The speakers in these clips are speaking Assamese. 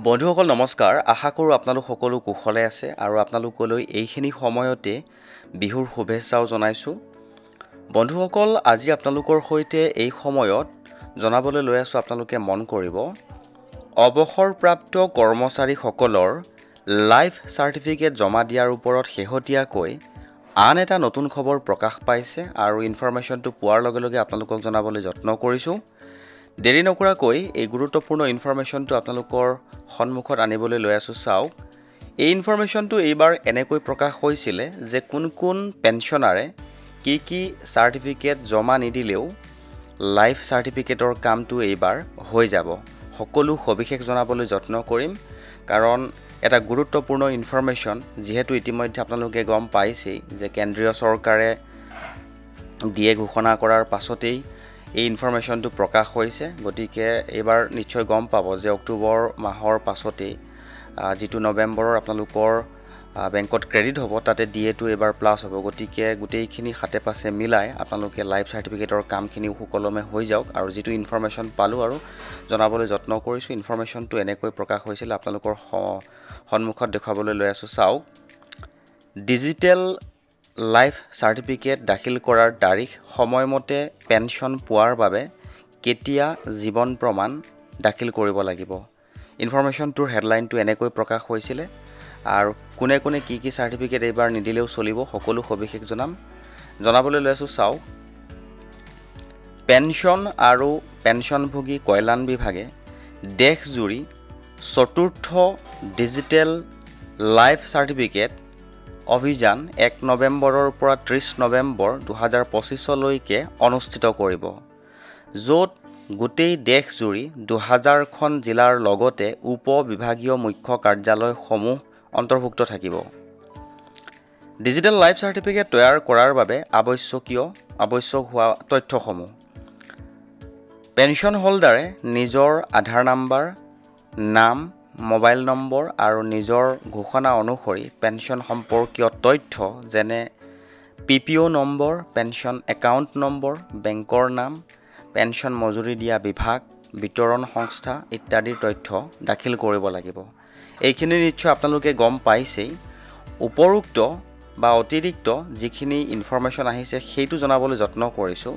বন্ধুসকল নমস্কাৰ। আশা কৰোঁ আপোনালোক সকলো কুশলে আছে আৰু আপোনালোকলৈ এইখিনি সময়তে বিহুৰ শুভেচ্ছাও জনাইছোঁ। বন্ধুসকল, আজি আপোনালোকৰ সৈতে এই সময়ত জনাবলৈ লৈ আছোঁ, আপোনালোকে মন কৰিব, অৱসৰপ্ৰাপ্ত কৰ্মচাৰীসকলৰ লাইফ চাৰ্টিফিকেট জমা দিয়াৰ ওপৰত শেহতীয়াকৈ আন এটা নতুন খবৰ প্ৰকাশ পাইছে আৰু ইনফৰমেশ্যনটো পোৱাৰ লগে লগে আপোনালোকক জনাবলৈ যত্ন কৰিছোঁ। দেৰি নকৰাকৈ এই গুৰুত্বপূৰ্ণ ইনফৰমেশ্যনটো আপোনালোকৰ সন্মুখত আনিবলৈ লৈ আছোঁ। চাওক, এই ইনফৰমেশ্যনটো এইবাৰ এনেকৈ প্ৰকাশ হৈছিলে যে কোন কোন পেঞ্চনাৰে কি কি চাৰ্টিফিকেট জমা নিদিলেও লাইফ চাৰ্টিফিকেটৰ কামটো এইবাৰ হৈ যাব। সকলো সবিশেষ জনাবলৈ যত্ন কৰিম, কাৰণ এটা গুৰুত্বপূৰ্ণ ইনফৰমেশ্যন, যিহেতু ইতিমধ্যে আপোনালোকে গম পাইছেই যে কেন্দ্ৰীয় চৰকাৰে দিয়ে ঘোষণা কৰাৰ পাছতেই এই ইনফৰমেশ্যনটো প্ৰকাশ হৈছে। গতিকে এইবাৰ নিশ্চয় গম পাব যে অক্টোবৰ মাহৰ পাছতেই যিটো নৱেম্বৰৰ আপোনালোকৰ বেংকত ক্ৰেডিট হ'ব, তাতে ডিএটো এইবাৰ প্লাছ হ'ব। গতিকে গোটেইখিনি হাতে পাছে মিলাই আপোনালোকে লাইফ চাৰ্টিফিকেটৰ কামখিনিও সুকলমে হৈ যাওক। আৰু যিটো ইনফৰমেশ্যন পালোঁ আৰু জনাবলৈ যত্ন কৰিছোঁ, ইনফৰমেশ্যনটো এনেকৈ প্ৰকাশ হৈছিল, আপোনালোকৰ সন্মুখত দেখুৱাবলৈ লৈ আছোঁ। চাওক, ডিজিটেল লাইফ চাৰ্টিফিকেট দাখিল কৰাৰ তাৰিখ, সময়মতে পেঞ্চন পোৱাৰ বাবে কেতিয়া জীৱন প্ৰমাণ দাখিল কৰিব লাগিব, ইনফৰমেশ্যনটোৰ হেডলাইনটো এনেকৈ প্ৰকাশ হৈছিলে। আৰু কোনে কোনে কি কি চাৰ্টিফিকেট এইবাৰ নিদিলেও চলিব, সকলো সবিশেষ জনাবলৈ লৈ আছোঁ। চাওক, পেঞ্চন আৰু পেঞ্চনভোগী কল্যাণ বিভাগে দেশজুৰি চতুৰ্থ ডিজিটেল লাইফ চাৰ্টিফিকেট অভিযান 1 নৱেম্বৰৰ পৰা 30 নৱেম্বৰ 2025লৈকে অনুষ্ঠিত কৰিব, য'ত গোটেই দেশজুৰি 2000খন জিলাৰ লগতে উপ বিভাগীয় মুখ্য কাৰ্যালয়সমূহ অন্তৰ্ভুক্ত থাকিব। ডিজিটেল লাইফ চাৰ্টিফিকেট তৈয়াৰ কৰাৰ বাবে আৱশ্যক হোৱা তথ্যসমূহ: পেঞ্চন হোল্ডাৰে নিজৰ আধাৰ নাম্বাৰ, নাম, মোবাইল নম্বৰ আৰু নিজৰ ঘোষণা অনুসৰি পেঞ্চন সম্পৰ্কীয় তথ্য, যেনে PPO number, pension account number, বেংকৰ নাম, পেঞ্চন মজুৰি দিয়া বিভাগ, বিতৰণ সংস্থা ইত্যাদিৰ তথ্য দাখিল কৰিব লাগিব। এইখিনি নিশ্চয় আপোনালোকে গম পাইছেই। উপৰোক্ত বা অতিৰিক্ত যিখিনি ইনফৰমেশ্যন আহিছে, সেইটো জনাবলৈ যত্ন কৰিছোঁ।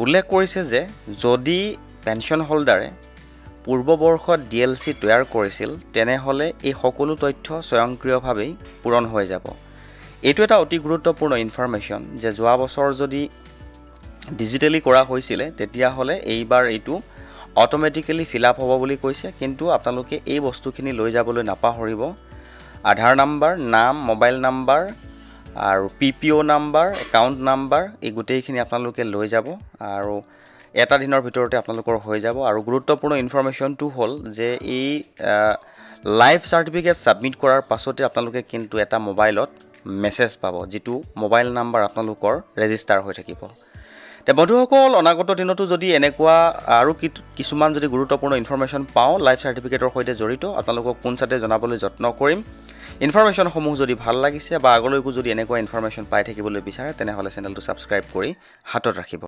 উল্লেখ কৰিছে যে যদি পেঞ্চন হোল্ডাৰে পূৰ্ববৰ্ষত ডিএলচি তৈয়াৰ কৰিছিল, তেনেহ'লে এই সকলো তথ্য স্বয়ংক্ৰিয়ভাৱেই পূৰণ হৈ যাব। এইটো এটা অতি গুৰুত্বপূৰ্ণ ইনফৰমেশ্যন যে যোৱা বছৰ যদি ডিজিটেলি কৰা হৈছিলে, তেতিয়াহ'লে এইবাৰ এইটো অট'মেটিকেলি ফিল আপ হ'ব বুলি কৈছে। কিন্তু আপোনালোকে এই বস্তুখিনি লৈ যাবলৈ নাপাহৰিব: আধাৰ নাম্বাৰ, নাম, মোবাইল নাম্বাৰ আৰু পিপিঅ' নাম্বাৰ, একাউণ্ট নাম্বাৰ, এই গোটেইখিনি আপোনালোকে লৈ যাব আৰু এটা দিনৰ ভিতৰতে আপোনালোকৰ হৈ যাব। আৰু গুৰুত্বপূৰ্ণ ইনফৰমেশ্যনটো হ'ল যে এই লাইফ চাৰ্টিফিকেট ছাবমিট কৰাৰ পাছতে আপোনালোকে কিন্তু এটা মোবাইলত মেছেজ পাব, যিটো মোবাইল নাম্বাৰ আপোনালোকৰ ৰেজিষ্টাৰ হৈ থাকিব। তে বন্ধুসকল, অনাগত দিনতো যদি এনেকুৱা আৰু কিছুমান যদি গুৰুত্বপূৰ্ণ ইনফৰমেশ্যন পাওঁ লাইফ চাৰ্টিফিকেটৰ সৈতে জড়িত, আপোনালোকক পোনচাতে জনাবলৈ যত্ন কৰিম। ইনফৰমেশ্যনসমূহ যদি ভাল লাগিছে বা আগলৈকো যদি এনেকুৱা ইনফৰমেশ্যন পাই থাকিবলৈ বিচাৰে, তেনেহ'লে চেনেলটো ছাবস্ক্ৰাইব কৰি হাতত ৰাখিব।